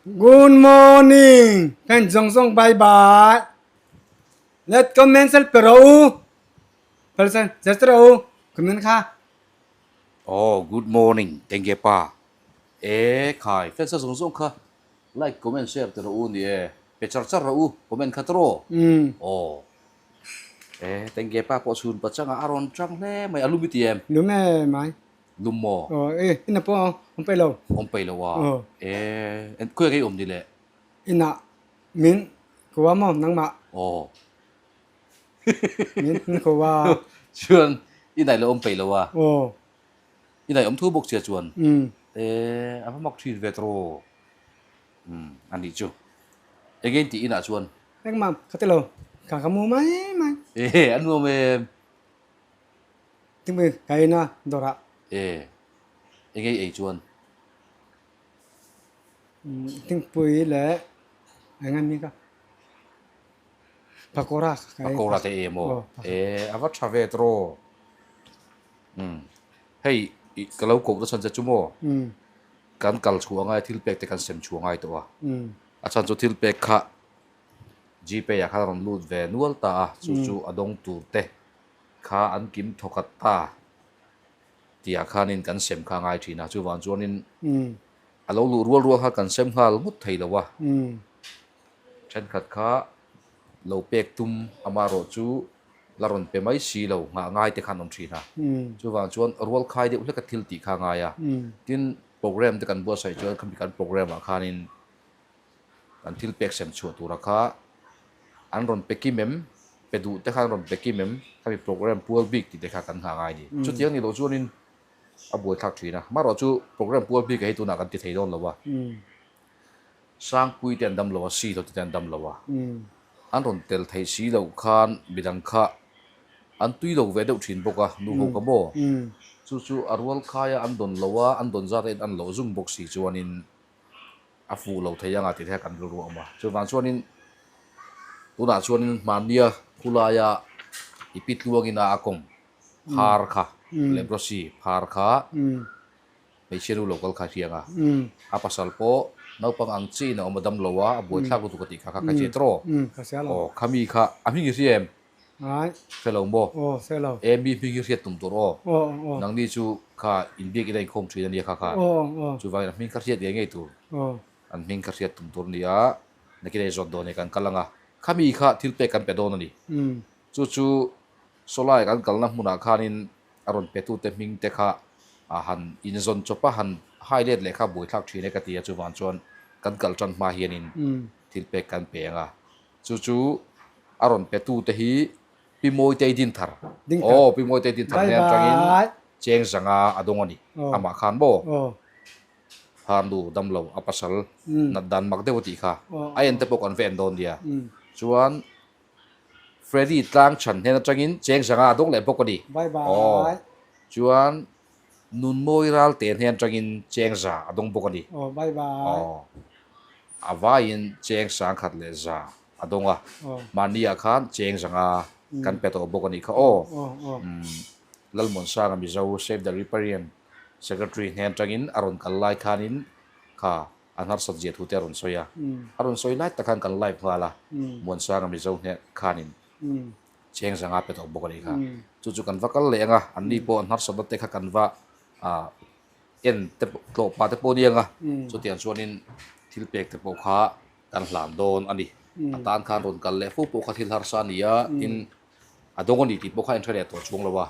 Good morning Fan zawng zawng bye bye Let comment sel pe rawh u Fel sel zel te rawh u comment kha. Aw good morning tenge pa e khai fans a zawng zawng kha like comment share te rawh u ni e pe char char rawh u comment kha tawh aw e tenge pa pawh chhun pachanga a rawn tang hle mai a lum i ti em? Lum e mai. Lum maw? Aw e inah pawh awm peih lo. Awm peih lo a. E khawiah kei awm ni le? Inah min ko a maw nangmah? Aw. Min ko a. Chuan inah i lo awm peih lo a. Aw. Inah i awm thu bawk sia chuan. E a va mak thin ve tawh. Umm a nih chu. Enge in tih inah chuan? Engmah ka ti lo. Ka ka mu mai mai. E a nuam em? Tinge ka en a dawrah. E enge i ei chuan? Thingpui leh eng a ni ka pakora ka ei. Pakora te ei maw? E a va tha ve tawh. Umm hei ka lo koh na chhan che chu maw? Kan kal chhuah angai thil pek te kan sem chhuah ngai tawh a. A chhan chu thil pek kha Gpay ah khan a rawn lut ve nual ta a, chu chu a dawng tur te kha an kim thawkhat ta tihah khanin kan sem kha a ngai thin a, chuvang chuanin a lo luh rual rual kha kan sem nghal ngut thei lo a, thenkhat kha lo pek tum amaherawh chu la rawn pe mai si lo nghah ngai te khan awm thin a, chuvang chuan rual khai deuh hleka thil tih kha a ngai a, tin program te kan buatsaih chuan khami kan program ah khanin Kan thil pek sem chhuah tura kha an rawn pe kim em? Pe duh te kha an rawn pe kim em? Khami program pual bik tih te kha kan nghah ngai a ni. Chutiang ni loh chuanin a buaithlak thin a. Amaherawh chu program pual bik ah hi tunah kan ti thei dawn lo a. Sangpui te an dam lo a, Silo te an dam lo a. An rawn tel theih si loh khan midang kha an tui lo ve deuh thin bawk a, nu ho ka maw? Chu chu a rual khaia an dawn lo a, an dawn zat a in an loh zung bawk si chuanin a fuh lo thei anga tih te kha kan rilru a awm a. Chuvang chuanin tunah chuanin hmannia khulaia i pi tluangin a a kawm phar kha leprosy phar kha hmeichhia nu lo kal kha hriang a, a pasal pawh naupang ang chiin a awm a dam lo a, a buaithlak lutuk a tih kha kha ka hria tawh. Aw khami kha a hming i hria em? Ngai. Hre lo maw? Aw, hre lo. E mi hming hi hriat tum tur aw. Aw, aw. Nangni chu kha inbiak ina inkhawm thin a nia kha khan. Aw, aw. Chuvangin a hming kha hriat ngei ngei tur. Aw. An hming kha hriat tum tur a nia. Nakin ei zawt dawn e kan kal ang a. Khami kha thil pek kan pe dawn a ni. Chu chu Sawlai kan kalna hmunah khanin a rawn petute hming te kha a han inzawn chawp a, han hai let leh kha buaithlak thin e ka ti a. Chuvang chuan kan kal tan hma hianin thil pek kan pe ang a. Chu chu a rawn pe tu te hi Pi Mawitei Dinthar. Aw, Pi Mawitei Dinthar nen atangin Cheng Zanga a dawng a ni. Amah khan maw? Pharnu damlo a pasal nat dan mak deuh a tih kha. A en te pawh kan va en dawn nia. Chuan Freddy tlang chhan hnen atangin Cheng Zanga a dawng leh bawk a ni. Aw, chuan Nunmawi Ralte hnen atangin Cheng Za a dawng bawk a ni. Aw. A vaiin cheng sangkhat leh za a dawng a, mahniah khan cheng zanga kan pe tawh bawk a nih kha aw. Lalmuansanga Mizo Save the Riparian Secretary hnen atangin a rawn kal lai khanin kha an harsat zia thu te a rawn sawi a, a rawn sawi lai tak khan kan live nghal a, Muansanga Mizo hnen khanin cheng zanga pe tawh bawk a nih kha. Chu chu kan va kal leh ang a, anni pawh an harsatna te kha kan va en te pawh tlawh pah te pawh a ni ang a, chutiang chuanin thil pek te pawh kha kan hlan dawn a ni. A tan khan rawn kal leh fo pawh kha thil harsa a ni a, tin a dawng a ni tih pawh kha inhre leh tawh chhung lo a,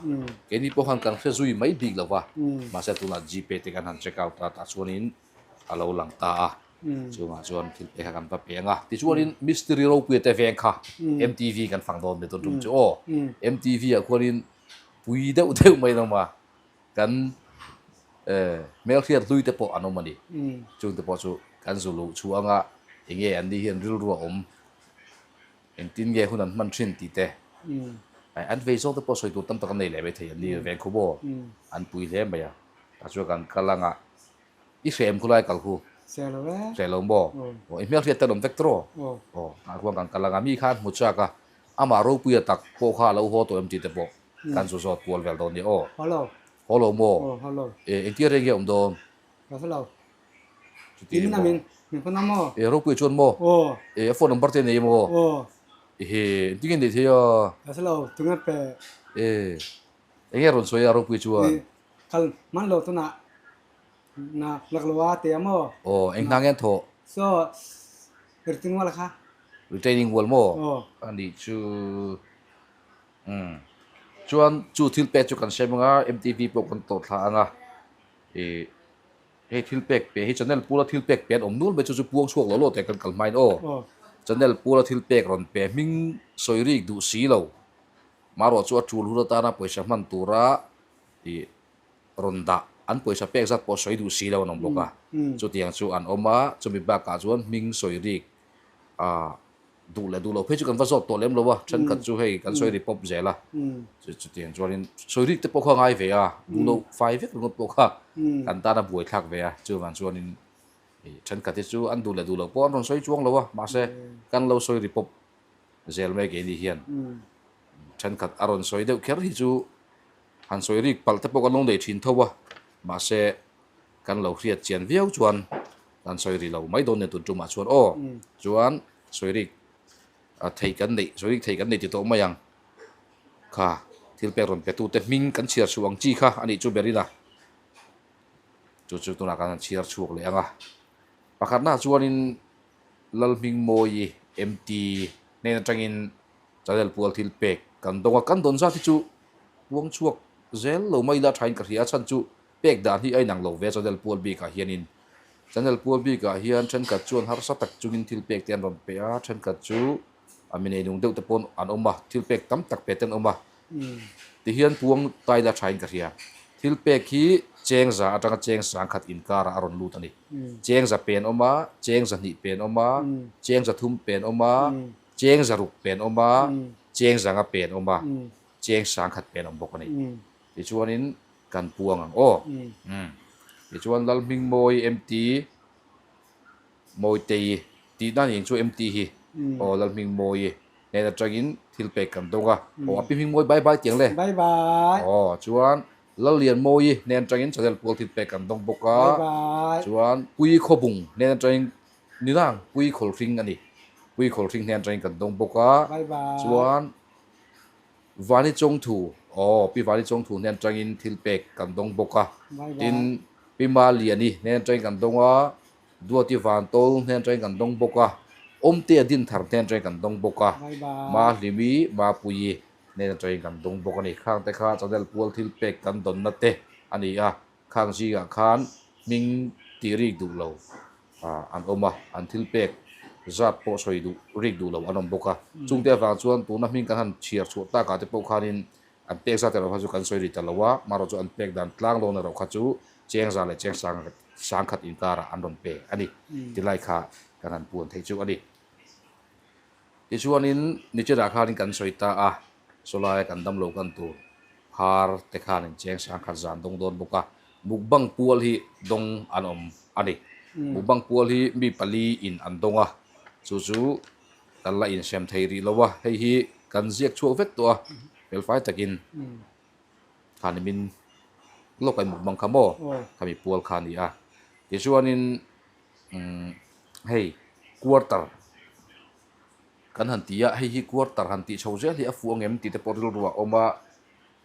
keini pawh khan kan hre zui mai bik lo va, mahse tunah Gpay te kan han check out a tah chuanin a lo lang ta a, chungah chuan thil pek kha kan va pe ang a, tichuanin mistiri ropuia te veng kha MTV kan fang dawn mai tun tum chu aw, MTV ah khuanin pui deuh deuh mai an awm a. Kan hmelhriat hlui te pawh an awm a ni. Chung te pawh chu kan zu luh chhuah anga enge an ni hian rilru a awm, engtin nge hun an hman thin tih te, an vei zawng te pawh sawi tur tam tak an nei leh mai thei an ni veng khu maw, an pui hle mai a. Tah chuan kan kal anga i hrem khu lai kal khu. Hreh lo maw? Aw i hmelhriat te an awm vek tawh aw. Aw tah khuan kan kal anga mi kha an hmu chak a, amah ropuia tak pawh kha a lo haw tawh em tih te pawh. Kan chu zawt kual vel dawn nia aw. Haw lo. Haw lo maw? Aw, haw lo. E, engtia reng nge awm dawn? Ka hre lo. Chuti Nimin maw? a min min phone a maw? E ropui chuan maw? Aw. E a phone number te nei maw? Aw. Ehe engtin nge nei thei a? Ka hre lo tunge pe. E enge rawn sawi a ropui chuan? E kal man lo tunah na lak lo a ti a maw? Aw eng hna nge an thawh? So retaining wall kha. Retaining wall maw? Aw. Anih chu umm chuan chu thil pek chu kan sem anga MTV pawh kan tawh thla anga e. Hei thil pek pe hi channel pula thil pek pe an awm nul mai chu chu puang chhuak lo lo teh kan kal hmain aw. Channel pula thil pek rawn pe hming sawi rik duh si lo. Marawh chu a tul hun atana pawisa hman tura ih rawn dah an pawisa pek zat pawh sawi duh si lo an awm bawk a. Chutiang chu an awm a, chumi bakah chuan hming sawi rik ah Duh leh duh loh phei chu kan va zawt tawh lem lo a, thenkhat chu hei kan sawi ri pawp zel a, chutiang chuanin sawi rik te pawh kha a ngai ve a, duh loh fai vek ringawt pawh kha kan tan a buai thlak ve a, chuvang chuanin thenkhat hi chu an duh leh duh loh pawh an rawn sawi chuang lo a, mahse kan lo sawi ri pawp zel mai keini hian thenkhat a rawn sawi deuh kher hi chu han sawi rik palh te pawh kan lo nei thin tho a, mahse kan lo hriat chian viau chuan kan sawi ri lo mai dawn nen tun tumah chuan aw chuan sawi rik thei kan neih sawi rik thei kan nei ti tawh mai ang kha thil pek rawn pe tu te hming kan chhiar chhuah ang chi kha a nih chu ber ila chu chu tunah khan an chhiar chhuak leh ang a pakhatna chuanin Lalhmingmawi MT hnen atangin Channel pual thil pek kan dawng a kan dawn zat hi chu puang chhuak zel lo mai ila thain ka hria a chhan chu Pek dan hi a inang lo ve a channel pual bikah hianin. Channel pual bikah hian thenkhat chuan harsa tak chungin thil pek te an rawn pe a, thenkhat chu a mi neinung deuh te pawh an awm a, thil pek tam tak pe te an awm a. Tihian puang tai la thain ka hria. Thil pek hi cheng za atanga cheng sangkhat inkarah a rawn lut a ni. Cheng za pe an awm a, cheng za hnih pe an awm a, cheng za thum pe an awm a, cheng za ruk pe an awm a, cheng za nga pe an awm a, cheng sangkhat pe an awm bawk a ni. Tichuanin kan puang ang aw. Umm. Tichuan Lalhmingmawi MT Mawitei tih dan eng chu MT hi aw Lalhmingmawi hnen atangin thil pek kan dawng a. Aw a pi Hmingmawi bye bye tiang le. Bye bye. Aw chuan Lallianmawi hnen atangin channel pual thil pek kan dawng bawk a. Bye bye. Chuan Pui Khawbung hnen atangin Ninang Pui Khawlhring a ni. Pui Khawlhring hnen atangin kan dawng bawk a. Bye bye. Chuan Vani Chawngthu, Aw, Pi Vani Chawngthu hnen atangin thil pek kan dawng bawk a. Tin, Pi Maliani hnen atangin kan dawng a, Duati Vantawl hnen atangin kan dawng bawk a, Awmtea Dinthar hnen atangin kan dawng bawk a, Mahlimi Mapuii hnen atangin kan dawng bawk a ni. Khang te kha channel pual thil pek kan dawnna te a ni a, khang zingah khan hming tih rik duh lo an awm a, an thil pek zat pawh sawi duh rik duh lo an awm bawk a. Chungte avang chuan tuna hming kan han chhiar chhuah takah te pawh khanin an pek zat erawh kha chu kan sawi ri ta lo a, marawh chu an pek dan tlang dawn erawh kha chu cheng za leh cheng sang sangkhat inkarah an rawn pe a ni tilai kha kan han puan theih chu a ni. Tichuanin nichirah khanin kan sawi ta a, sawlaia kan damlo kan tur phar te khanin cheng sangkhat zan dawng dawn bawk a, mukbang pual hi dawng an awm a ni. Mukbang pual hi mi pali in an dawng a, chu chu kan la insem thei rih lo a, hei hi kan ziak chhuak vek tawh a, felfai takin khani min lawk a mukbang kha maw khami pual kha a ni a. Tichuanin umm hei quarter kan han ti a hei hi quarter han tih chho zel hi a fuh ang em tih te pawh rilru ah a awm a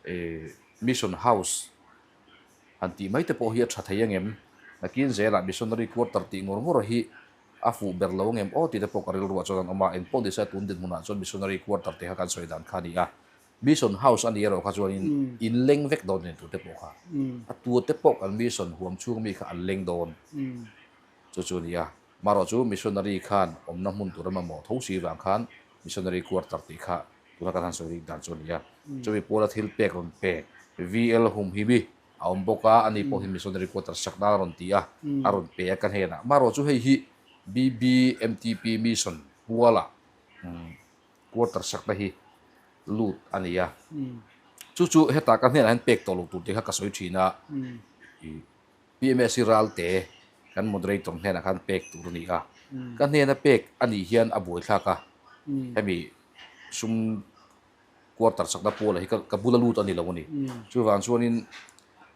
eh mission house han tih mai te pawh hi a tha thei ang em nakin zelah missionary quarter tih ngawr ngawr hi a fuh ber lo ang em aw tih te pawh ka rilru ah chuan an awm a engpawh nise tun dinhmunah chuan missionary quarter tih kha kan sawi dan kha a ni a mission house a nih erawh kha chuanin in leng vek dawn a ni tur te pawh kha a tur te pawh kan mission huam chhung mi kha an leng dawn. Chu chu a ni a, marawh chu missionary khan awmna hmun tur a mamawh tho si vang khan missionary quarter tih kha tuna kan han sawi rik dan chu a ni a. Chumi pawla thil pek rawn pek VL Humhimi a awm bawk a, ani pawh hi missionary quarter sak nan a rawn ti a, a rawn pe a ka hnenah. Marawh chu hei hi BBMTP mission puala quarter sakna hi lut a ni a. Chu chu hetah ka hnenah hian pek tawh lo tur tih kha ka sawi thin a. PMS hi Ralte kan moderator hnenah khan pek tur a ni a, ka hnena pek a nih hian a buaithlak a, hemi sum quarter chakna pawlah hi ka bula lut a ni lo a ni. Chuvang chuanin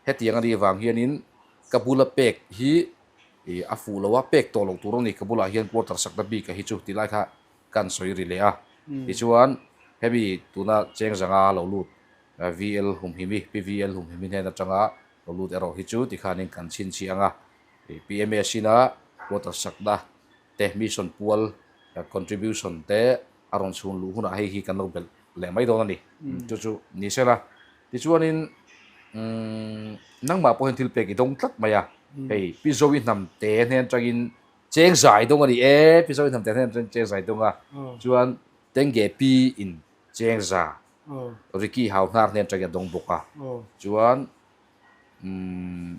hetiang a nih avang hianin ka bula pek hi Ih a fuh lo a, pek tawh loh tur a ni ka bulah hian quarter sakna bik a hi chu ti lai kha kan sawi ri leh a. Tichuan hemi tuna cheng zanga lo lut VL Humhimi, Pi VL Humhimi hnen atanga lo lut erawh hi chu tikhanin kan chhinchhiah ang a. PMS ina quarter sakna te mission pual contribution te a rawn chhun luh hunah hei hi kan lo belh leh mai dawn a ni. Chu chu ni sela. Tichuanin umm nangmah pawh hian thil pek i dawng tlat mai a. Hei Pi Zoe hnam te hnen atangin cheng zai dawng a ni e. Pi Zoe hnam te hnen atangin cheng zai dawng a. Chuan Tengge Pi in cheng za Ricky Hau hnar hnen atangin a dawng bawk a. Chuan umm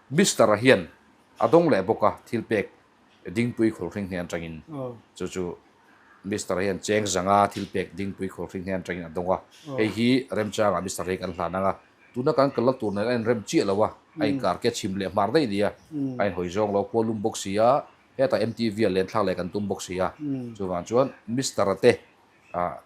Mister-a hian a dawng leh bawk a, thil pek Dingpui Khawlhring hnen atangin. Chu chu Mister-a hian cheng zanga thil pek Dingpui Khawlhring hnen atangin a dawng a. Hei hi remchangah Mister hi kan hlan ang a, tuna kan kalna tur nen a inrem chiah lo a, a inkar ke chhim leh hmar daih nia, a inhawi zawng lo, khua lum bawk si a, hetah MTV-a len thlak leh kan tum bawk si a. Chuvang chuan Mister-a te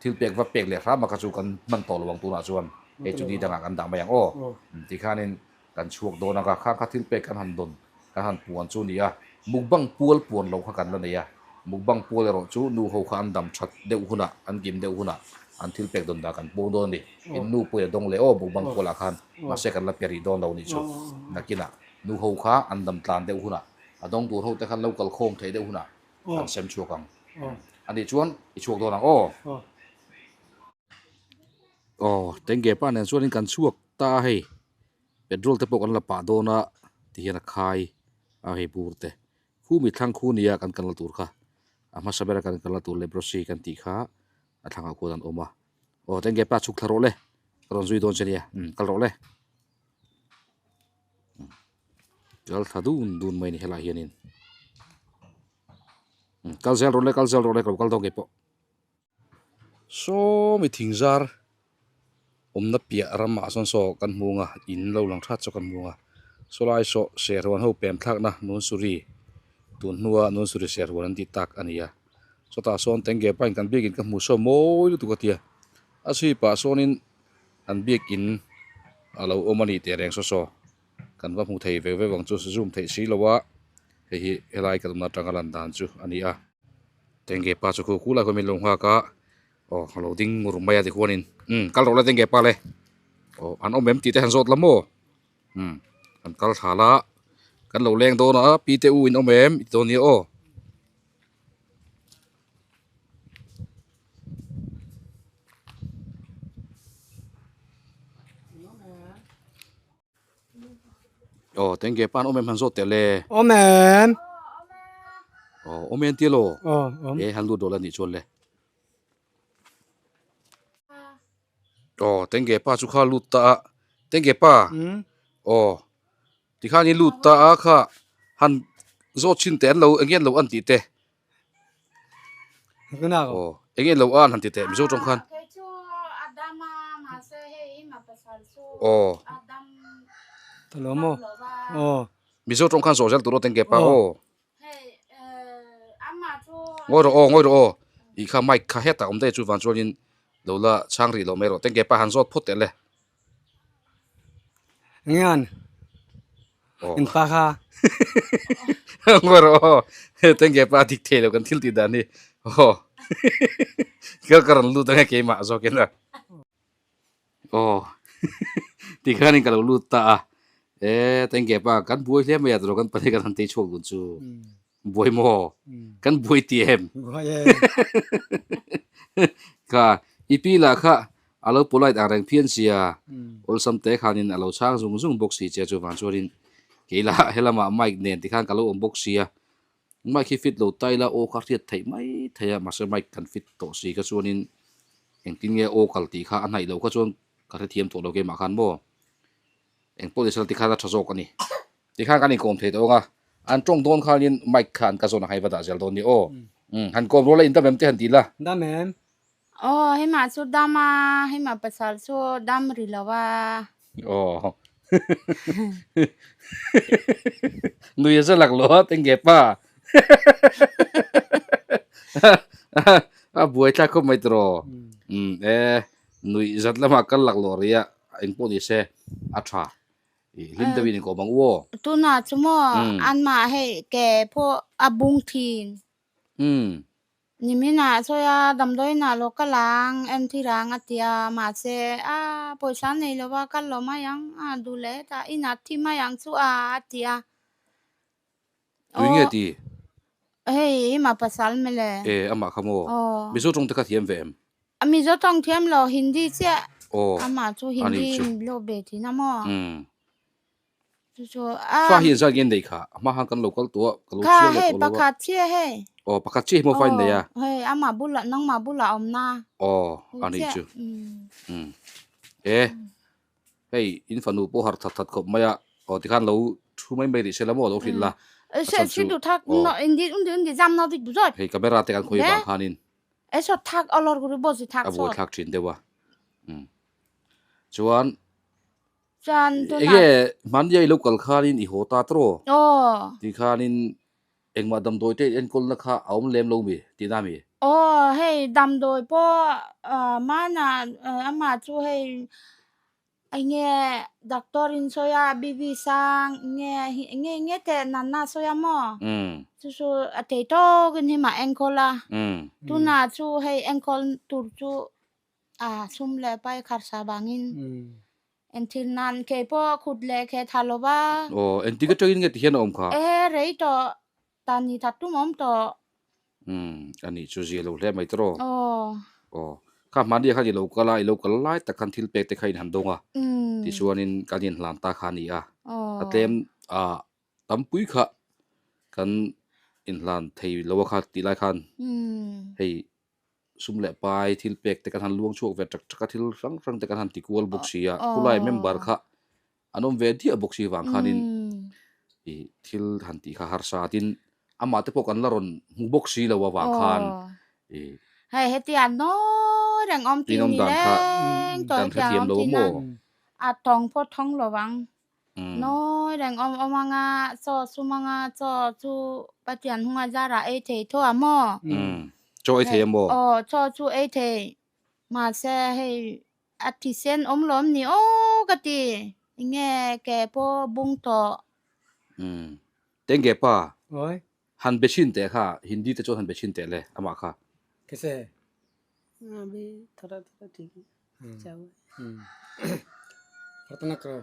Thil pek va pek leh hram a kha chu kan hman tawh lo ang tunah chuan hei chu ni dangah kan dah mai ang aw tikhanin kan chhuak dawn ang a khang kha thil pek kan han dawn kan han puan chu a ni a mukbang pual puan lo kha kan la nei a mukbang pual erawh chu nu ho kha an dam that deuh hunah an kim deuh hunah an thil pek dawn dah kan puang dawn a ni in nu pawhin a dawng leh aw mukbang pualah khan mahse kan la pe rih dawn lo a nih chu nakinah nu ho kha an dam tlan deuh hunah a dawng tur ho te khan lo kalkhawm theih deuh hunah Kan sem chhuak ang. A nih chuan i chhuak dawn ang aw. Aw tengge pa nen chuanin kan chhuak ta a hei petrol te pawh kan la pah dawn a ti hian a khai a hei bur te khu mi thlang khu nia kan kalna tur kha a hmasa bera kan kalna tur leprosy kan tih kha a thlangah khuan an awm a aw tengge pa chhuk thla rawh le ka rawn zui dawn che nia kal rawh le. Kal thla dun dun mai a ni helaiah hianin kal zel rawh le kal zel rawh le ka lo kal dawn keipawh sawmi thing zar awmna piah ramah sawn saw kan hmu ang a in lo lang that chu kan hmu ang a sawlai saw serhuan ho pem thlakna nunsuri tun hnua nunsuri serhuan an tih tak a ni a chutah sawn tengge pain kan biakin ka hmu saw mawi lutuk a tia a chhipah sawnin an biakin a lo awm a ni teh reng saw saw kan va hmu thei ve ve vang chu zoom theih si lo a hei hi helai ka tumna atanga lan dan chu a ni a tengge pa chu khu khu lai khaw min lo nghak a aw a lo ding ngur mai a tikhuanin umm kal rawh le tengge pa le aw an awm em tih te han zawt la maw umm an kal thla a kan lo leng dawn a pi te u in awm em i ti dawn nia aw. Aw tengge pan awm em han zawt teh le. Awm em. Aw awm em tia law. Aw awm. E han lut rawh la nih chuan le. Aw tengge pa chu kha lut ta a. Tengge pa. Aw tikhan i lut ta a kha han zawt chhin teh an lo eng nge an lo an tih te. Aw eng nge lo an han ti teh Mizo tawng khan. Aw Mizo tawng khan zawh zel tur aw tengge pa aw. Ngawi rawh aw ngawi rawh aw tih kha mic kha hetah awm daih chuvang chuanin lo la chhang rih loh mai rawh tengge pa han zawt phawt teh le. Ngian. In pa kha. Ngawi rawh aw. Tengge pa dik thei lo kan thil tih dan hi. Aw. Kal ka rawn lut ang e keimah zawkin a. Aw. Tikhanin ka lo lut ta a. E tengge pa kan buai hle mai a tawh kan pahnih kan han tei chhuak dun chu. Buai maw? Kan buai ti em? Buai e. Kha i pi lah kha a lo polite ang reng phian sia. Awlsam te khanin a lo chhang zung zung bawk si che chuvang chuanin kei lah helamah mic nen tikhan ka lo awm bawk sia. Mic hi fit lo ta ila aw kha hriat theih mai thei a mahse mic kan fit tawh si kha chuanin engtin nge aw kal tih kha a hnaih loh kha chuan ka hrethiam tawh lo keimah khan maw. Eng pawh ni sela tikhan a tha zawk a ni. Tikhan kan inkawm thei tawh ang a, an tawng dawn khanin mic kha an ka zawn ang hei va dah zel dawn ni aw. Umm han kawm rual a in dam em te han ti la. Dam em? Aw hei mah chu dam a, hei mah pasal chu dam ri lo a. Aw nui a zalak lo a tengge pa. A buai thlak khawp mai tiraw. Umm e nuih zat lamah kal lak lawh rih a, engpawh ni se a tha. I hlim deuhin inkawm ang u aw. Tunah chu maw anmah hei ke pawh a bung thin. Niminah sawi a damdawiinah lo kal ang entir ang a ti a, mahse a pawisa nei lo a kal lo mai ang a duh leh hetah inah thi mai ang chu a a ti a. Tui nge ti? Hei i mah pasal mele. E amah kha maw? Aw. Mizo tawng te kha thiam ve em? Mizo tawng thiam lo Hindi chiah. Aw. Amah chu Hindi in lo be thin a maw? Umm. Chu chu a. Fa hi engzat nge an neih kha? A hma khan kan lo kal tawh a, ka lo Kha chiang leh hei tawh lo a. pakhat chiah hei. Aw pakhat chiah hi maw fa in nei a? Aw hei amah bulah nangmah bulah a awm na. Aw a nih chu. Umm. E. Hei in fanu pawh harh that that khawp mai a, aw tikhan lo thu mai mai rih se la maw lo hrilh la, a chhan chu aw hei camera te kan khawi vang khanin a buaithlak thin deuh a, umm chuan enge hmania i lo kal khanin i haw ta tawh tikhanin Engmah damdawi te enkawlna kha a awm lem lo mi tihna mi? Aw hei damdawi pawh mana amah chu hei enge doctor in sawi a BB sang nge nge nge teh natna a sawi a maw chu chu a thei tawk in himah enkawl a tunah chu hei enkawl tur chu a sum leh pai kharsa vangin Enthil nan kei pawh khut leh khe tha lo va. Aw, engtik atangin nge tihian a awm kha? E, rei tawh, ta ni that tum awm tawh. Umm, a nih chu zia lo hle mai tawh. Aw. Aw, kha hmani khan i lo kal a, i lo kal lai tak khan thil pek te kha in han dawng a. Tichuanin kan inhlan ta kha a ni a. Aw. A tlem ah tampui kha kan inhlan thei lo a kha tih lai khan hei sum leh pai thil pek te kan han luang chhuak ve tak tak a thil hrang hrang te kan han ti kual bawk si a khulai member kha an awm ve diah bawk si vang khanin ih thil han tih kha harsa tin amah te pawh kan la rawn hmu bawk si lo avang khan ih Hei hetiang nawi reng awm tih ni leng tawh kan hrethiam lo maw a tawng pawh thawng lo ang. Nawi reng awm awm anga chaw sum anga chaw chu Pathian hunga zarah ei thei tho a maw? Chaw ei thei a maw? Aw chaw chu ei thei mahse hei a thisen awm lawm ni aw ka ti enge ke pawh bung tawh. Tenge pa han be chhin teh kha Hindi te chuan han be chhin teh le amah kha. Kese. Thora thora thik Pratna karo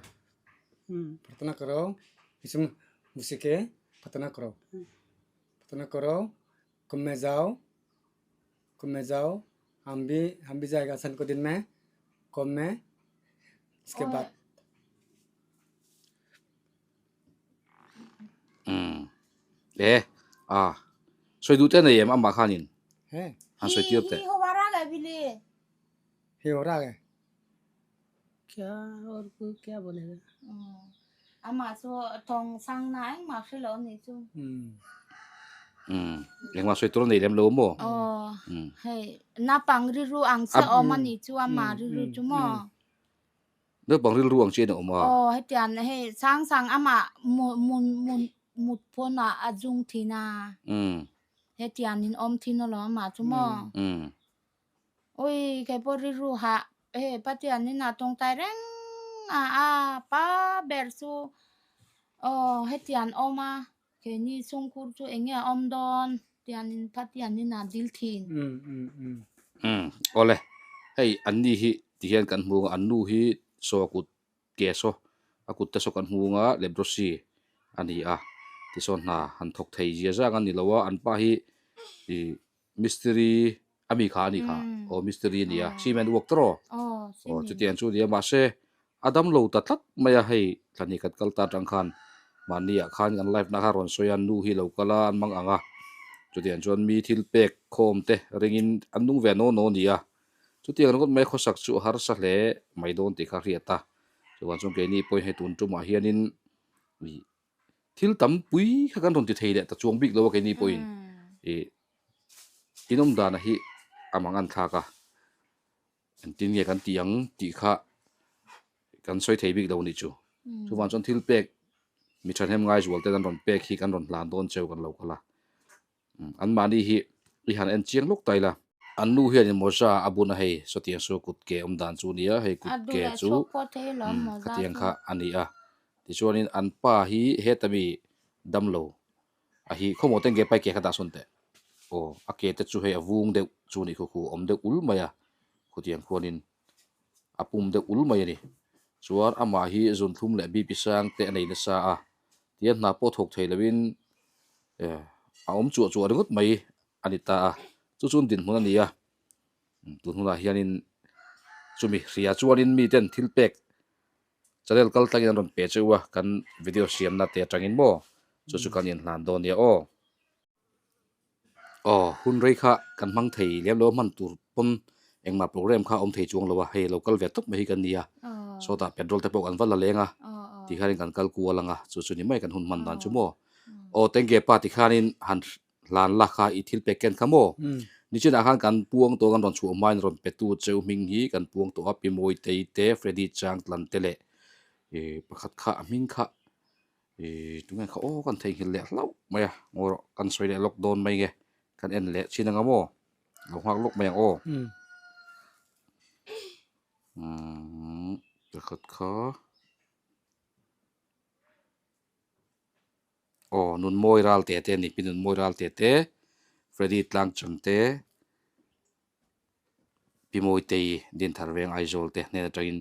pratna karo isum musike pratna karo pratna karo kumme jao kumme jao hum bhi hum bhi jayega सन को दिन में कुंभ में इसके बाद E a sawi duh te nei em amah khanin han sawi tir teh. Hi ho ra ge. Kya aur koi kya bolega. Amah chu thawng sang na engmah hre lo anih chu. Umm engmah sawi tur a nei lem lo maw? Aw hei naupang rilru ang che awm anih chu amah rilru chu maw? Naupang rilru ang chian a awm a. Aw hetiang hei sang sang amah mu mu mu mut pawnah a zung thin a. Hetiang in awm thin alawm amah chu maw? Ui kei pawh rilru hah hei Pathian in a tawngtai reng a a pa ber chu aw hetiang awm a keini chhungkhur chu eng nge a awm dawn tiang in Pathian in a dil thin. Umm awle hei an ni hi ti hian kan hmu ang an nu hi saw kut ke saw a kut te saw kan hmu ang a leprosy a ni a tisawn hna han thawk thei zia zang a ni lo a an pa hi ih Mistiri a mi kha a ni kha aw mistiri a ni a cement work tawh aw chutiang chu a ni a mahse a dam lo ta tlat mai a hei thlahnih khat kal ta atang khan mahni ah khan kan live na kha rawn sawi a nu hi lo kal a an mang ang a chutiang chuan mi thil pek khawm te ringin an nung ve naw naw a ni a chutiang ringawt mai khawsak chu a harsa hle mai dawn tih kha a hriat a chuvang chuan keini pawhin hei tun tumah hianin ih Thil tam pui kha kan rawn ti thei leh ta chuang bik lo a keini pawhin ih inawm dana hi a mang an thlak a, engtin nge kan tih ang tih kha kan sawi thei bik lo a nih chu. Chuvang chuan thil pek mi thahnem ngaizual te an rawn pek hi kan rawn hlan dawn cheu kan lo kal a. Anmahni hi i han en chiang lawk ta ila. An nu hianin mawza a bun a hei, sawtiang chu kut ke awm dan chu a nia, hei kut ke chu khatiang kha a ni a. Tichuanin an pa hi heta mi damlo a hi khawmaw teng ge pai ke kha dah sawn teh. Aw a ke te chu hei a vung deuh chu nih khu khu awm deuh ul mai a khutiang khuanin a pum deuh ul mai a ni. Chuan amah hi zunthlum leh BP sang te a nei nasa a, tihian hna pawh thawk thei loin a awm chuah chuah ringawt mai a ni ta a, chu chuan dinhmun a ni a. Tun hunah hianin chumi hria chuanin miten thil pek channel kal tlangin an rawn pe cheu a, kan video siamna te atangin maw chu chu kan inhlan dawn nia aw. Aw hun rei kha kan hmang thei lem lo a hman tur pawn engmah program kha a awm thei chuang lo a, hei lo kal ve tawp mai hi kan nia, sawtah petrol te pawh kan va la leng a tikhanin kan kal kual ang a, chu chu ni mai kan hun hman dan chu maw. Aw tengge pa tikhanin han hlan la kha i thil pek ken kha maw? Nichinah khan kan puang tawh kan rawn chhuah hmain rawn petu cheu hming hi kan puang tawh a, Pi Mawitei te, Freddy Chang Tlan te leh ih pakhat kha a hming kha ih tunge kha aw kan theihnghilh leh hlauh mai a, ngawi rawh kan sawi leh lawk dawn mai nge, kan en leh chin anga maw? Lo nghak lawk mai ang aw. Umm pakhat kha. Aw Nunmawi ral te te a ni pi Nunmawi ral te te Freddy tlang chang te Pi Mawitei Dinthar veng Aizawl te hnen atangin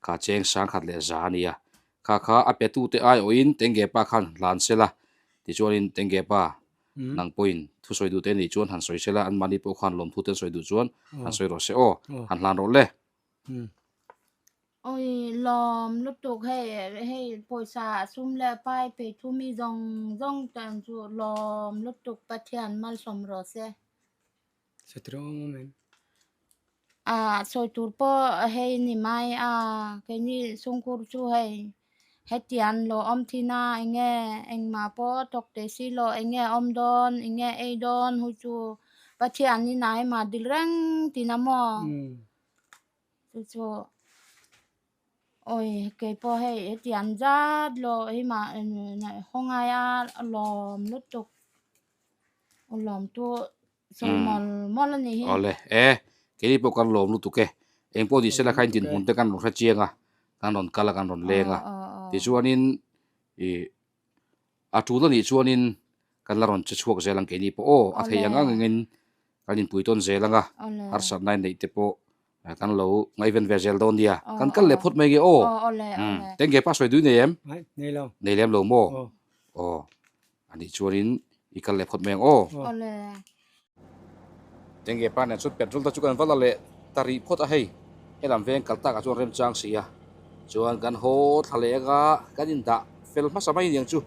kha cheng sang khat leh za a ni a kha kha a pe tu te aiawhin Tengge pa khan hlan sela tichuanin Tengge pa nang pawhin thusawi duh te a nih chuan han sawi sela anmahni pawh khan lawmthu te an sawi duh chuan han sawi rawh se aw han hlan rawh le. Oi lawm lutuk hei hei pawisa sum leh pai phei thu mi zawng zawng tan chu lawm lutuk Pathian malsawm rawh se. A sawi tur pawh hei ni mai a keini chhungkhur chu hei hetiang lo awm thin a enge engmah pawh thawk teh si lo enge awm dawn enge ei dawn hu chu Pathian in a hema dil reng tin a maw. Chu chu awi kei pawh hei hetiang zat lo hei mah haw ngai a lawm lutuk lawm chu sawi mawl mawl a nih hi. Awle e keini pawh kan lawm lutuk e eng pawh ni sela kha in dinhmun te kan rawn hre chiang a kan rawn kal a kan rawn leng a tichuanin ih A tul a nih chuanin kan la rawn che chhuak zel ang keini pawh aw a theih ang ang engin kan inpui tawn zel ang a, harsatna in neih te pawh kan lo ngaihven ve zel dawn nia. Kan kal leh phawt mai nge aw. Tengge pa sawi dui nei em? Nei lem lo maw? Aw a nih chuanin i kal leh phawt mai ang aw. Tengge pa nen chuan petrol te chu kan va la leh ta rih phawt a hei, helam veng kal takah chuan remchang si a, chuan kan haw thla leh anga kan indah fel hmasa mai aniang chu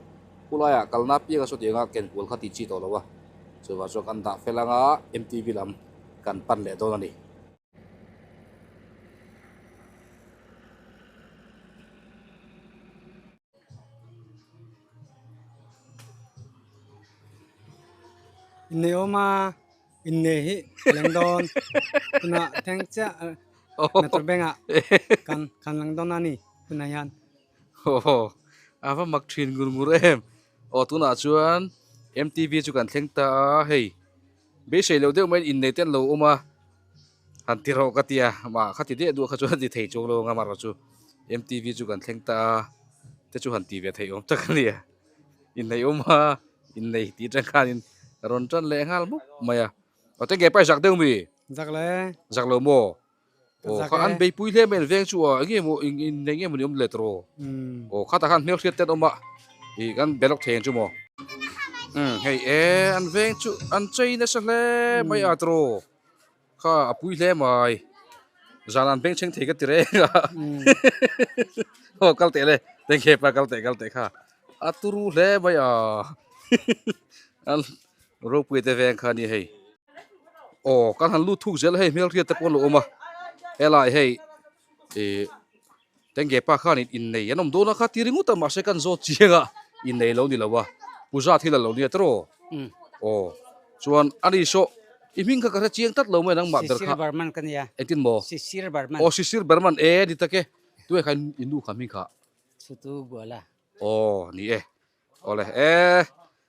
khulaiah kalna apianga sawtianga ken kual kha tih chi tawh lo a, chuvang chuan kan dah fel anga MTV lam kan pan leh dawn a ni. Innei awm a, innei hi leng dawn tunah thleng chiah motor bank ah kan kan lang dawn a ni tunah hian. Aw a va mak thin ngur ngur em aw tunah chuan M_T_V chu kan thleng ta a hei beisei loh deuh maiin innei te an lo awm a. Han ti rawh ka ti a, mah kha ti deh duah kha chuan a ti thei chuang lo ang a, amaherawhchu M_T_V chu kan thleng ta a, te chu han ti ve theih awm tak a ni a, inneih awm a, innei tih atang khanin a rawn tan leh nghal mup mai a, aw tenge pa i zak deuh mi? Zak le. Zak lo maw? Aw kha an beipui hle mai an veng chu a, enge maw innei nge maw ni awm le tawh aw khatah khan hmelhriat te an awm a, ih kan be lawk thei ang chu maw? Umm hei e an veng chu an chei nasa hle mai a tawh. Kha a pui hle mai. Zan an beng chheng thei ka ti reng a. Aw kal teh le. Tengke pa kal teh kal teh kha. A turu hle mai a. An ropui te veng kha ni hei. Aw kan han lut thuk zel hei hmel hriat te pawh an lo awm a. Helai hei ih tengke pa khan innei an awm dawn a kha ti ringawt a mahse kan zawt chiang a innei lo ni lo a. Puja thil a lo nia tawh. Aw chuan ani saw i hming kha ka hre chiang tlat lo mai nangmah ber kha. Sisir Barman ka nia. Engtin maw? Sisir Barman. Aw Sisir Barman e ni tak e. Tunge kha i nu kha hming kha? Sutu Guala. Aw ni e. Awle e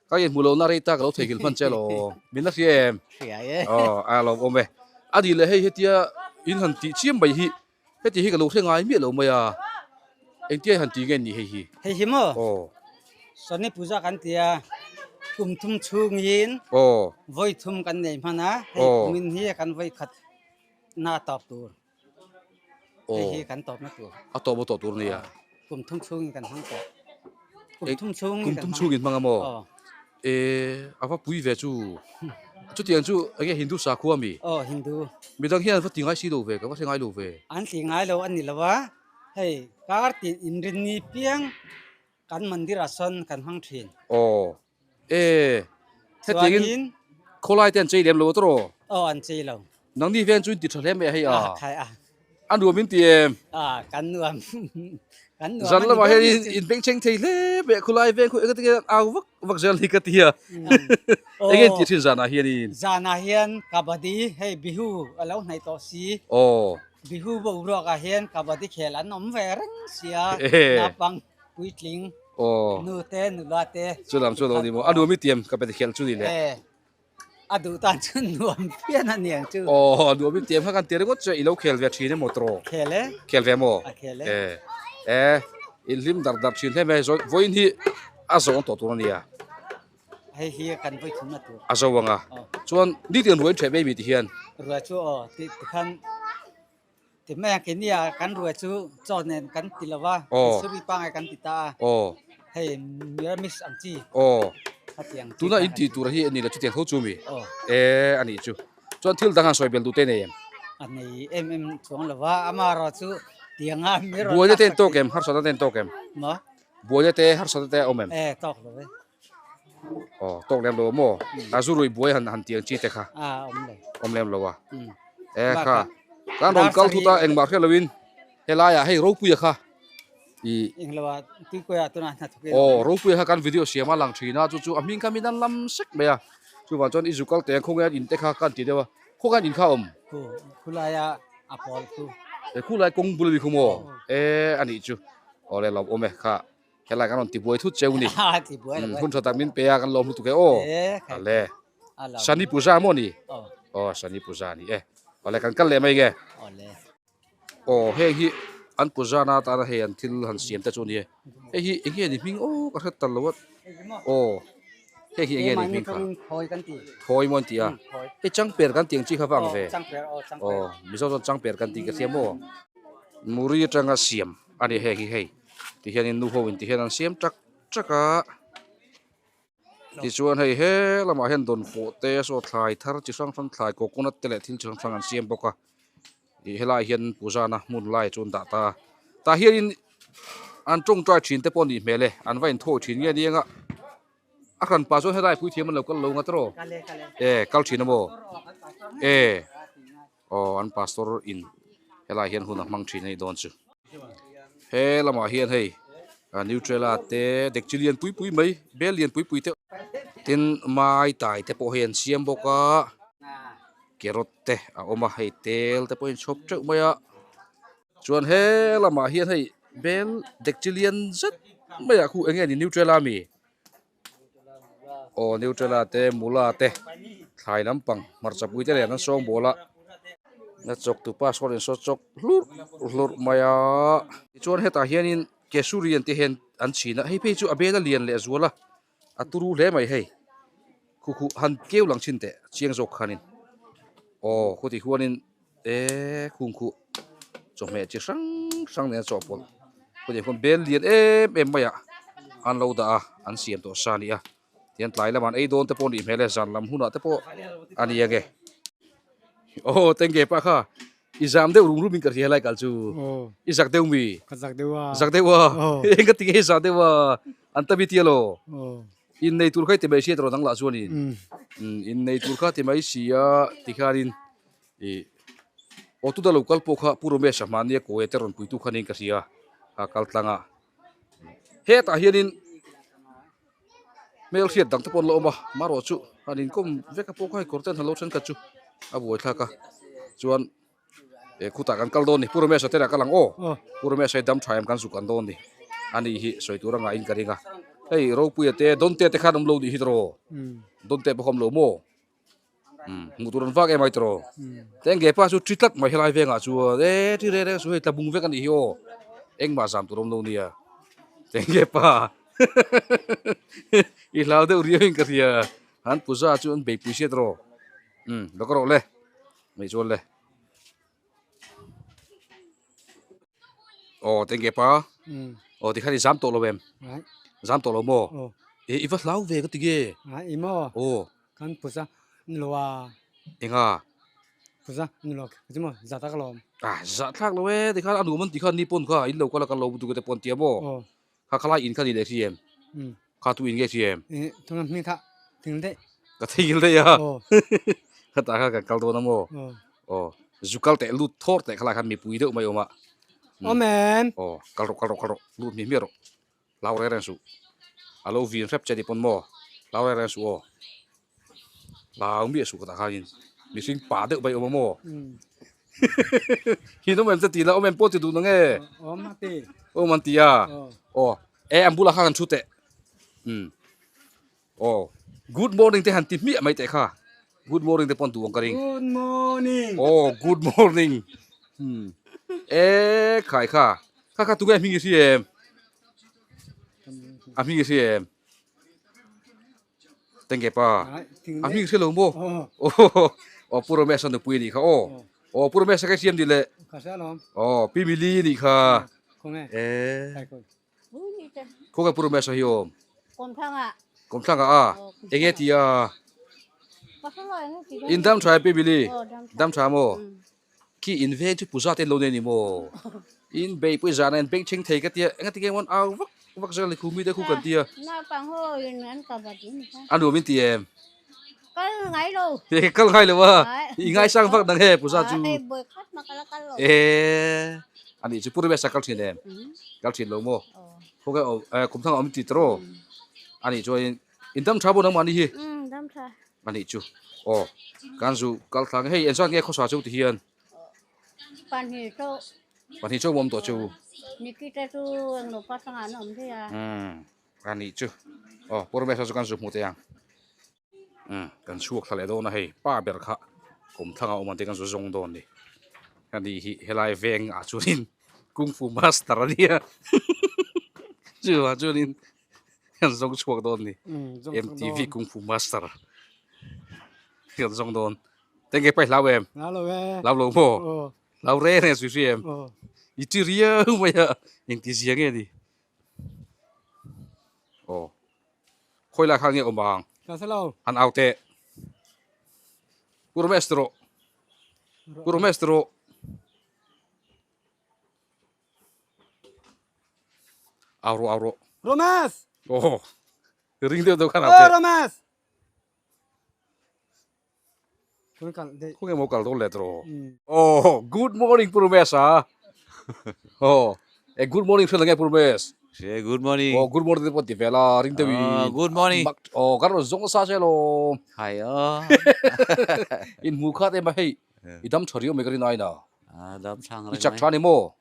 ka inhmu lo na rei ta ka lo theihnghilh hman che law. Min la hria em? Hria e. Aw a lawm awm e. A nih leh hei hetia in han tih chiam mai hi heti hi ka lo hre ngai miah lo mai a. Engtia han ti nge ni hei hi? Hei hi maw? Aw. Sani puja kan ti a, kum thum chhungin Aw. vawi thum kan nei hman a, hei kumin hi kan vawi khat na tawp tur. Hei hi kan tawpna tur. A tawp a tawp tur nia. Kum thum chhungin kan hmang tawh. Kum thum chhungin Kum thum chhungin hmang a maw? Aw. E a va pui ve chu. Chutiang chu enge Hindu sakhua mi? Aw Hindu. Midang hian an va ti ngai si lo ve, ka va hre ngai lo ve. An ti ngai lo a ni lo a, hei kar tin inrinni piang kan mandir ah sawn kan hmang thin. Aw e hetiangin khawlai te an chei lem lo a tawh? Aw an chei lo. Nangni ven chu in ti tha hle mai a hei a. Khai a. A nuam in ti em? A kan nuam. Kan nuam. Zan lamah hian in in beng cheng thei hle mai a khawlai veng khu engati nge an au vak vak zel hi ka ti a. Enge in ti thin zanah hian in? Zanah hian kabaddi hei bihu a lo hnaih tawh si. Aw. Bihu boruak ah hian kabaddi khel an awm ve reng sia. Naupang puitling nu te nula te. Chu lam chu a lo ni maw? A nuam i tiam kabaddi khel chu ni le. A duh tan chuan nuam phian a niang chu. Aw nuam i tiam kha kan ti ringawt chu i lo khel ve thin emaw tawh? Khel e. Khel ve maw? A khel e. E e in hlim dar dar thin hle mai vawiin hi a zawng tawh tur a nia. Hei hi kan vawi thum na tur. A zo ang a. Chuan nitin ruai in ṭheh mai mi ti hian. Ruai chu aw ti tikhan Ti mai a kenia kan ruai chu chaw nen kan ti lo va, Missouri pangai kan ti ta a, hei Miramis ang chi khatiang chi Tuna in tih tur hi a ni lo chutiang tho chu mi? E a nih chu. Chuan thil dang han sawi bel duh te nei em? A nei em em chuang lo va, amaherawh chu tianga mi rawn Buaina te in tawk em? Harsatna te in tawk em? Maw? Buaina te harsatna te a awm em? E tawk lo e. Aw tawk lem lo maw? A zu rui buai han han tiang chi te kha. A awm lo. Awm lem lo a. E kha. Kan rawn kal thut a engmah hriat loin helaiah hei Ropuia kha i Englo a tuikuaia tunah hna thawk in. Aw Ropuia kha kan video siam a lang thin a chu chu a hming kha min an lam sek mai a. Chuvang chuan i zu kal teh ang khawnge an in te kha kan ti deuh a. Khawnge an in kha awm? Khu khulaia a pawl khu. E khulai kawng bul a ni khu maw? E a nih chu. Aw le lawm awm e kha. Helai kan rawn ti buai thut cheu ni. Hun tha tak min pe a kan lawm lutuk e aw. Ale. Shani Puja maw ni? Aw Shani Puja ni e. Awle kan kal leh mai nge. Aw heng hi an puja na atana hei an thil han siam te chu a ni e. Hei hi eng nge ni hming aw ka hret tal lo a. Aw heng hi eng nge ni hming kha. Thawi maw an ti a. Hei changper kan tih ang chi kha va ang ve. Aw Mizo chuan changper kan tih ka hria maw. Muri atanga siam a ni heng hi hei. Ti hianin nu ho in ti hian an siam tak tak a tichuan hei he lamah hian dawnfawh te saw thlai thar chi hrang hrang thlai coconut te leh thil chi hrang hrang an siam bawk a ih helai hian puzana hmun lai chu an dah ta a tah hianin an tawngtai thin te pawh a nih hmel e an va inthawi thin nge aniang a a hran pah chuan helai puithiam an lo kal lo nga tawh e kal thin a maw e. Aw an pastor in helai hian hun a hmang thin a nih dawn chu. He lamah hian hei Nutrela te dekchi lian pui pui mai bel lian pui pui te tin mai tai te pawh hei an siam bawk a carrot te a awm a hei tel te pawh a inchhawp teuh mai a chuan he lamah hian hei bel dekchi lian zet mai ah khu eng nge ni Nutrela ami. Aw Nutrela te Mula te thlai lampang hmarcha pui te nen an sawng bawl a na chawk tu pa sawn in saw chawk hlurh hlurh mai a tichuan hetah hianin kesuri an tih hian an chhin a hei phei chu a bel a lian leh zual a a turu hle mai hei khu khu han keu lang chhin teh chiang zawk khanin aw khutih huanin e khung khuh chawhmeh chi hrang hrang nen a chawhpawlh khawtiang khuan bel lian em em mai ah an lo dah a an siam tawh sa a ni a tihian tlai lamah an ei dawn te pawh a nih hmel e zan lam hunah te pawh a ni ange aw tenge pa kha i zam deuh rum rum in ka hria helai kal chu i zak deuh mi ka zak deuh a zak deuh a eng ka ti nge i zak deuh a an ta mi tia lo innei tur kha i ti mai sia tawh dang lah chuanin innei tur kha ti mai sia tikhanin Ih aw tuta lo kal pawh kha Pu Ramesh a hmahnia kawi te rawn puitu kha niin ka hria a kal tlang a hetah hianin hmel hriat dang te pawh an la awm a marawh chu han inkawm vek a pawh kha hei kawr te an han lo thenkhat chu a buaithlak a chuan eh khutah kan kal dawn a ni Pu Ramesh a te lah kal ang aw Pu Ramesh a hi dam tha em kan zuk an dawn a ni a ni hi sawi tur a ngaihin ka ring a hei Ropuia te Dawnte te khan awm lo nih hi tawh Dawnte pawh kha awm lo maw. Hmuh tur an vak em ai tawh teng ge pa chu thi tlat mai helai vengah chuan e thi reng reng chu hei tla bung vek a nih hi aw. Engmah zam tur awm lo nia. Tenge pa i hlau deuh riau in ka hria. Han puja chu an beipui hriat rawh. Umm lo ka rawh le. Mai chuan le. Aw tenge pa. Aw tikhan i zam tawh lo em? Zam tawh lo maw? E i va hlau ve ka ti nge? I maw? Aw. Kan puja ni lo a. Enga? Puja ni lo ka ti maw? Za tak alawm. Ah za thlak lo e tikhan a nuam an ti khan ni pawn kha in lo kal a kan lo duh te pawn tia maw? Kha khalai in kha ni leh si em? Kha tu in nge si em? Tunga hming kha thing daih. Ka thing daih a. Kha ta kha kan kal dawn a maw? Aw. Zu kal teh lut thawr teh khalai khan mipui deuh mai awm a. Awm em? Aw kal rawh kal rawh kal rawh lut hmiah hmiah rawh. Hlau reng reng suh. A lo vin hrep che ni pawn maw? Hlau reng reng suh aw. Hlau miah suh ka tah khanin mihring pa deuh mai awm a maw? Hi awm em che ti la awm em pawh ti duh nang e. Awm a ti. Awm an ti a. Aw e an bulah khan an thu teh. Um. Aw good morning te han ti hmiah mai teh kha. Good morning te pawh an duh ang ka ring. Good morning. Aw good morning. Um. E khai kha. Kha kha tunge hming i hri em? A hming i hri em? Tenge pa a hming hre lo maw aw Pu Ramesh a nupui anih kha aw aw Pu Ramesh a ka siam ni le aw Pi Mili anih kha e khawnge Pu Ramesh a hi awm Kawmthlangah a enge ti a in dam tha em Pi Mili dam tha maw Khi in veng chu puza te an lo nei a ni maw? In beihpui zan a in beng thleng thei ka tia, enga tinge mawn au vak vak zel a ni khu mi te khu kan tia. Naupang ho in an ka bat in kha. A nuam in ti em? Kal ngai lo. He kal ngai lo a, i ngaisang vak dang he puza chu. Hei bawi khat mah ka la kal lo. E ani chu puri besa kal thin em? Kal thin lo maw? Khaw nge kum thang a awm ti tawh rawh. Ani chuan in dam tha bawk nangmah ni hi. Dam tha. A nih chu. Aw, kan zu kal thlang hei engzat nge khawsa chu ti hian? Pahnih chauh. Pahnih chauh awm tawh chu. Nikita chu englo pa hrangah an awm daih a. Umm, a nih chu. Aw, Pu Ramesh-a chu kan zu hmu teh ang. Umm, kan chhuak thla leh dawn a hei, pa ber kha kum thlangah awm ang tih kan zu zawng dawn ni. A nih hi helai veng ah chuanin Kung Fu Master a nia. Chuvang chuanin Kan zawng chhuak dawn ni. MTV Kung Fu Master. Kan zawng dawn. Tenge pai hlau em? Hlau lo e. Hlau lo maw? Hlau re re zui zui em? I chi riau mai a. Eng ti zia nge ni? Aw. Khawi lai kha nge awm ang? Ka sa lo. An au teh. Pu Ramesh ti rawh. Pu Ramesh ti rawh. Au rawh, au rawh. Ramesh! Oh, ring deuh deuh khan au teh. Oh, Ramesh! Kung kal dei. Kung emaw kal dawn let rawh. Oh, good morning Pu Ramesh a. Oh, e good morning hre lange Pu Ramesh. Hre good morning. Oh, good morning te pawh ti ve la, ring deuh in. Oh, good morning. Oh, kan rawn zawng sa che lo. Hai o. In hmu khat em a hei. I dam tha riau mai ka rin aina. A dam thang I reng chak mai. tha ni maw?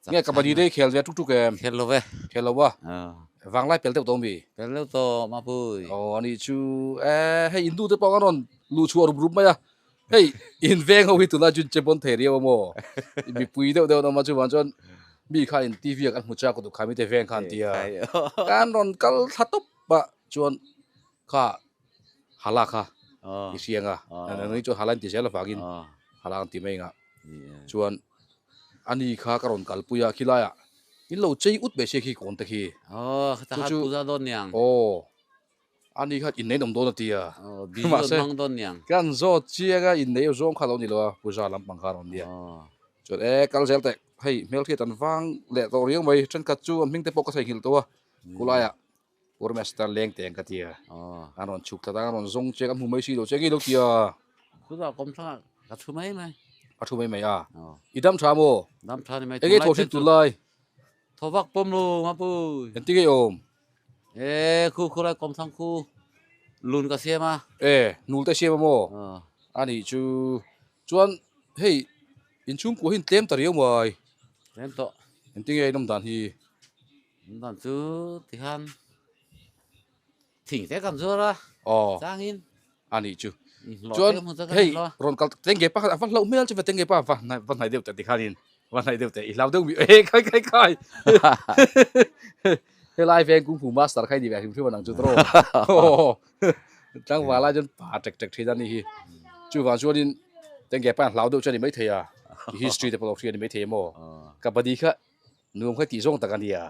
Chak Nge kabaddi tha te i khel ve tuk tuk em? Khel lo ve. Khel lo a. Ờ. Vanglai pel deuh tawh mi? Pel deuh tawh Mapui. Aw ani chu e hei in du te pawh an rawn luh chhuah rup rup mai a. Hei in veng ho hi tunlai chu in che bawn thei riau a maw? Mipui deuh deuh an awm a chuvang chuan mi kha in TV ah kan hmu chak a duhkhai mi te veng kha an ti a. Kan rawn kal thla tawp a chuan kha hala kha i hriang a nang chu hala in ti zel avangin hala ang ti mai anga chuan ani kha ka rawn kalpui a khilai ah in lo chei ut mai se khi kawn te khi chu chu aw ani kha innei awm dawn a ti a mahse kan zawt chiang a innei zawng kha lo ni lo a puja lampang kha a rawn nia chuan e kal zel teh hei hmelhriat an vang leh tawh riau mai thenkhat chu an hming te pawh ka theihnghilh tawh a khulaiah Purmaster leng teng ka tia. An rawn chhuk thlat a, an rawn zawng che, ka hmu mai si lo che, ngei lo tia. Khutah kawm thlangah ka thu mai mai. A thu mai mai a. I dam tha maw? Dam tha ni mai. Enge thaw hrim tun lai? Thaw vak pawm lo Mapui. Engti nge i awm? E khu khu lai kawm thlang khu lun ka siam a. E nul te siam a maw? A nih chu. Chuan hei inchhungkua hi in tlem ta riau mai. Tlem tawh. Engti nge in awm dan hi? Dan chu tikhan thing te kan zuar a aw changin a nih chu chuan hei rawn kal tenge pa khan a va hlauh hmel chu ve tenge pa va va hnai deuh ta tikhanin. Va hnaih deuh teh, i hlau deuh mi e khai khai khai. Helai veng kung fu master khai ni ve hrim hrim anang chu tro. Tlangval lai chuan pa tek tek thin a ni hi. Chuvang chuanin tenge pa hlau deuh chu a ni maithei a, i history te pawh lo hria a ni maithei maw. Kabaddi kha nuam kha tih zawng tak a nia.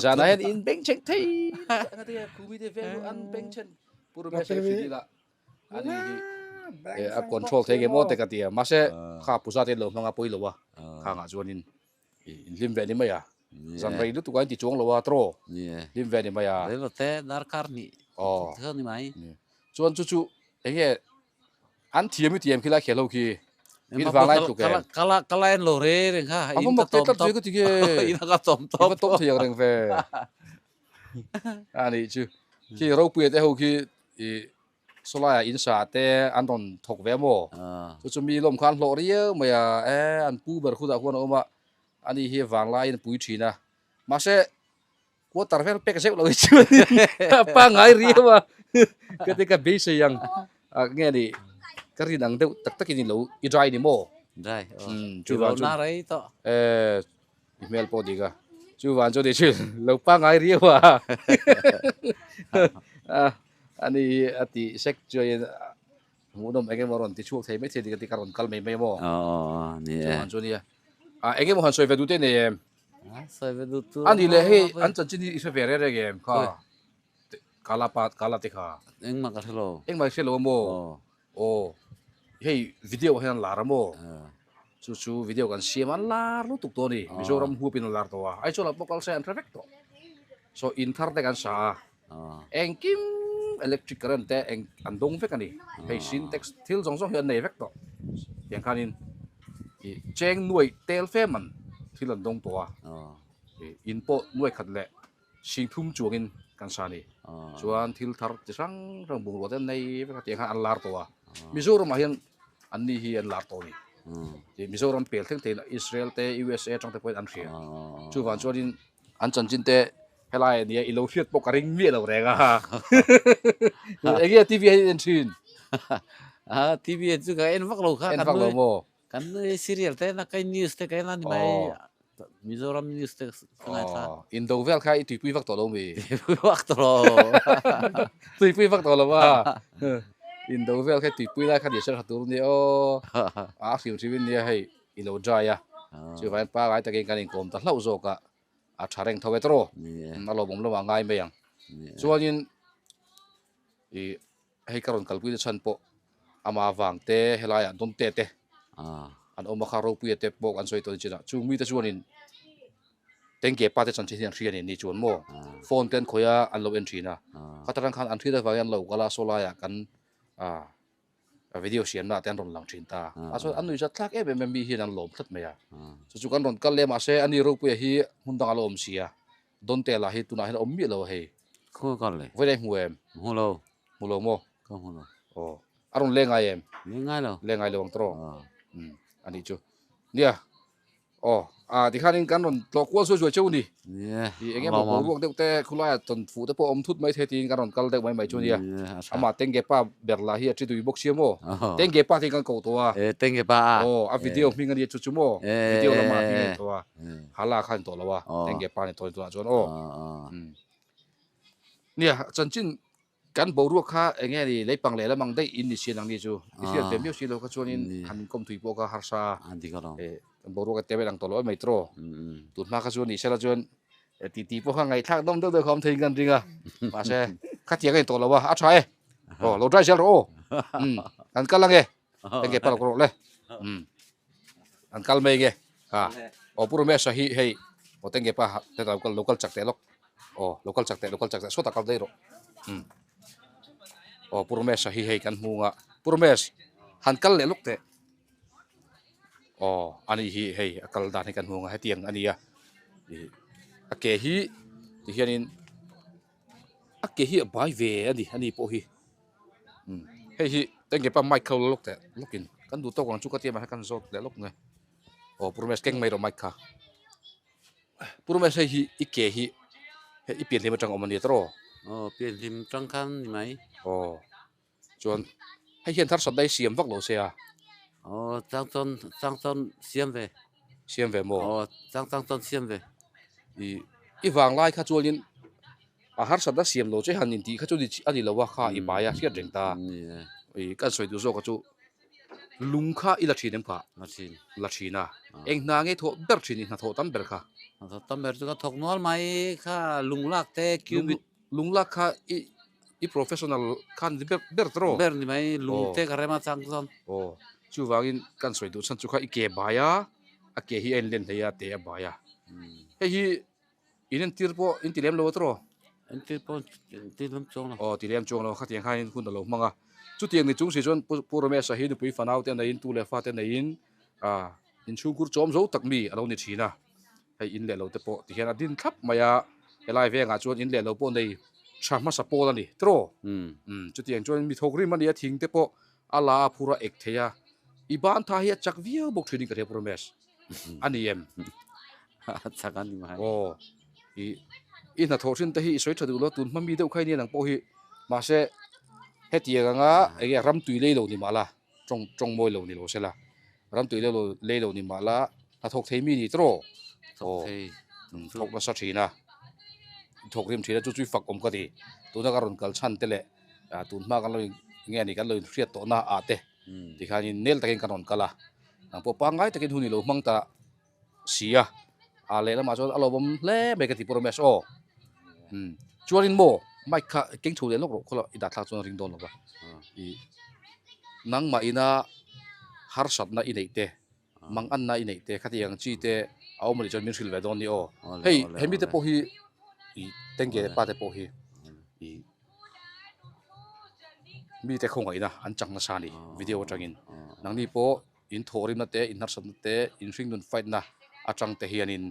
Zanah hian in bengchheng thei khumi te veng an bengchhen Pu Ramesh a hri dil a. Ani hi a control thei nge maw te ka ti a, mahse kha puza te lo hmang a pawi lo a, khangah chuanin in hlim ve ni mai a, zan rei lutuk a in ti chuang lo a tawh hlim ve ni mai a. Rei lo te darkar hnih theuh ni mai. Chuan chu chu eng nge an thiam i tiam khi lai khel ho khi in vang lai tluk em? Ka la en lo re reng kha. A va mak teh tlat ve ka ti nge. In a ka tawm tawp. I va tawm thei ang reng ve. A nih chu. Khi ropuia te ho khi i sawlaiah in sa te an rawn thawk ve maw? Chu chu mi lawm kha an hlawh riau mai a, e an pu ber khutah khuan a awm a, ani hi vanglaiin a pui thin a. Mahse quarter vel pek zeuh lo hi chuan a pangngai riau a, ka ti ka beisei ang a nge ni ka rin ang deuh tak takin i lo i dry ni maw? Dry aw, i lo na rei tawh. E I hmel pawh dik a, chuvan chu ni thin lo pangngai riau a ani hi a tih sek chuan hmuhnawm eng emaw rawn ti chhuak thei mai thei dik a ti ka rawn kal mai mai maw chuvan chu nia a eng emaw han sawi ve duh te nei em ani leh hei an chanchin hi i hre ve reng reng em kha kala pa kala te kha engmah ka hre lo engmah i hre lo a maw Aw hei video hian an lar a maw? Chu chu video kan siam a an lar lutuk tawh a ni Mizoram huapin an lar tawh a Aizawl ah pawh kal se an hre vek tawh so in thar te kan sa a engkim electric current te eng an dawng vek a ni hei sintex thil zawng zawng hi an nei vek tawh tiang khanin ih cheng nuai tel fe man thil an dawng tawh a ih in pawh nuai khat leh Singthum chuangin kan sa a ni. Chuan thil thar chi hrang hrang bungrua te an nei vek a tiang khan an lar tawh a. Mizoramah hian an ni hi an lar tawh a ni. Tih Mizoram pel thleng theiin Israel te USA atang te pawhin an hria. Chuvang chuanin an chanchin te helai a nia i lo hriat pawh ka ring miah lo reng a. Enge TV hi en thin? TV chu ka en vak lo kha. En vak lo maw? Kan serial te na kai news te kai na ni mai Mizoram news te ka ngai thla. Indo vel kha i tuipui vak tawh lo mi? Tuipui vak tawh lo. Tuipui vak tawh lo a. Indo vel kha tuipui lai kha ni ser kha tur ni aw. A hrim hrim in nia hei i lo dry a. Chuvangin pangai takin kan inkawm ta hlauh zawk a. A tha reng tho e tawh. A lawmawm lamah ngai mai ang. Chuanin i Hei ka rawn kalpui na chhan pawh ama vang te helaiah Donte te an awm a kha Ropuia te pawh kan sawi tawh chin a chung mite chuanin Tengke pa te chanchin hi an hria ni chuan maw phone te an khawih a an lo en thin a kha tarang khan an hriat avangin an lo kal a saw laiah kan video siamna te an rawn lang thin ta a chuan an nuihzat thlak em em a mi hian an lawm tlat mai a chu chu kan rawn kal leh mahse ani Ropuia hi hmun dangah a lo awm si a. Donte lah hi tunah hian a awm miah lo a hei. Khaw kar le? Vawiin a hmu em? Hmu lo. Hmu lo maw? Ka hmu lo. Aw. A rawn leng ngai em? Leng ngai lo. Leng ngai lo ang tawh. Umm a nih chu. Nia. Aw. A tikhanin kan rawn tlawh kual zuai zuai cheu ni. Nia. I eng emaw boruak deuh te khulaiah tawn fuh te pawh a awm thut mai thei tiin kan rawn kal deuh mai mai chu nia. Amah Tengge pa ber lah hi a thi dui bawk sia maw? Tengge pa te hi kan koh tawh a. Tengge pa a. Aw a video hming a nia chu chu maw? Video lamah hming a ni tawh a. Hala kha ni tawh lo a, enge pa ni tawh ni tunah chuan aw. Nia, chanchin kan boruak kha enge ni leipang leh lamang daih in ni si nang ni chu. I hriat ve miau si lo kha chuanin han inkawm thui pawh kha harsa kan boruak a tebet ang tawh lo em mai tawh. Tun hma kha chuan ni sela chuan titi pawh kha ngaihthlak dawm deuh deuh kha awm theiin kan ring a. Mahse khatiang a ni tawh lo a, a tha e. Aw lo dry zel rawh aw. Kan kal ange. Enge pa lo rawh le. An kal mai nge ha aw pu Ramesh a hi hei aw tenge pa te lo kal lo kal chak teh lawk aw lo kal chak teh lo kal chak teh sawtah kal daih rawh um aw pu Ramesh a hi hei kan hmung a pu Ramesh han kal leh lawk teh aw ani hi hei a kal dan hi kan hmung a hetiang a ni a ih a ke hi ti hianin a ke hi a bai ve a ni ani pawh hi. Umm hei hi tenge pa mic kha lo lawk teh lawkin kan duh tawk ang chu ka tia mahse kan zawt leh lawk nge aw Pu Ramesh keng mai rawh mic kha Pu Ramesh hei hi i ke hi hei i pianhlim atang awm a ni tawh aw pianhlim tang khan ni mai aw chuan hei hian thar sat dai siam vak lo se a aw chang chuan chang chuan siam ve. Siam ve maw? Aw chang chang chuan siam ve. I i vanglai kha chuanin a harsat a siam lo che han intih kha chu a ni lo a kha i bai a hriat reng ta. I kan sawi duh zawk a chu lung kha i la thin em kha? La thin. La thin a. Eng hna nge thawh ber thin i hnathawh tam ber kha? Hnathawh tam ber chu ka thawk nual mai kha lung lak te cubit. Lung lak kha i i professional khan ni ber ber ta rawh. Ber ni mai lung te ka rem a chang chuan. Aw chuvangin kan sawi duh chhan chu kha i ke bai a a ke hi a inlen hlei a te a bai a. Hei hi in entir pawh in ti lem lo a tawh. Entir pawh ti lem chuang lo. Aw ti lem chuang lo khatiang khan hun a lo hmang a. Chutiang ni chung si chuan Pu Ramesh-a hi nupui fanau te neiin tu leh fa te neiin ah inchhungkhur chawm zo tak mi a lo ni thin a. Hei in leh lo te pawh ti hian a din thlap mai a, helai vengah chuan in leh lo pawh nei tha hmasa pawl a ni tiraw? Umm chutiang chuan mi thawk rim a ni a, thing te pawh a la a phur a ek thei a, i ban tha hi a chak viau bawk thin in ka hria Pu Ramesh a ni em? A chak a ni mai. Aw i i hnathawh thin te hi i sawi tha duh lo tun hma mi deuh kha i nia nang pawh hi mahse hetiang anga enge ram tui lei lo ni mah la tawng tawng mawi lo ni lo sela ram tui lei lo lei lo ni mah la hnathawk thei mi ni tawh Thawk thei thawk nasa thin a thawk rim thin a chu chu i fak awm ka ti tuna ka rawn kal chhan te leh ah tun hma kan lo in nge ni kan lo in hriat tawh na ah te tikhanin nel takin kan rawn kal a nang pawh pangngai takin hun i lo hmang ta si a ah lehlamah chuan a lawmawm hle mai ka ti pawh Ramesh aw umm chuanin maw mic kha keng chho leh lawk rawh khawlh a i dah thlak chuan a ring dawn lo va ih nangmah ina harsatna i neih te mang anna i neih te khatiang chi te a awm anih chuan min hrilh ve dawn ni aw hei hemi te pawh hi ih tengge pa te pawh hi ih mite khawngaihna an chang nasa a ni video atangin nangni pawh. In thawhrimna te, in harsatna te, in hringnun fight na atang te hianin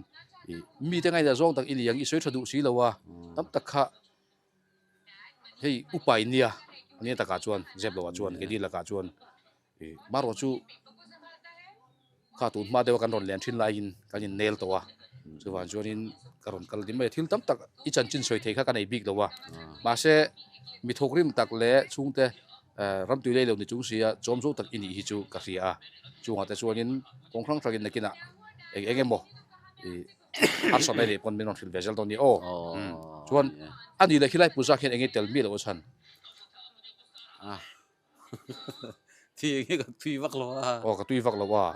ih mite ngaihna zawng tak i ni ang i sawi tha duh si lo a, tam tak kha hei upa in nia a nia takah chuan zep loh ah chuan keini lakah chuan ih marawh chu kha tun hma deuha kan rawn len thin laiin kan in nel tawh a chuvang chuanin ka rawn kal ding mai a thil tam tak i chanchin sawi thei kha ka nei bik lo a mahse mi thawkrim tak leh chhungte Ram tui lei lo ni chung sia chawm zo tak i nih hi chu ka hria a, chungah te chuanin kawng hrang hrangin nakinah eng eng emaw ih harsatna i neih pawn min rawn hrilh ve zel dawn nia aw. Chuan a ni leh khilai puja khian eng nge tel miah loh a chhan? Thi eng nge ka tui vak lo a. Aw ka tui vak lo a.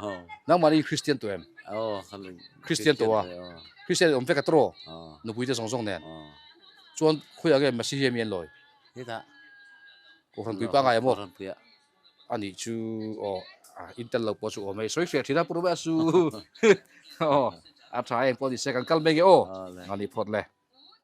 Nangmahni Kristian tawh em? Aw Kristian tawh a. Kristian awm vek a tawh nupui te zawng zawng nen. Chuan khawiah nge Masihi mi an lawi? Hetah Kohhran pui pangai maw? Kohhran puia. Ani chu aw in tel lo pawh chu awm e sawi hriat thin a pur mai a su. Aw a tha em pawh ni se kan kal mai nge aw. Ani phawt le.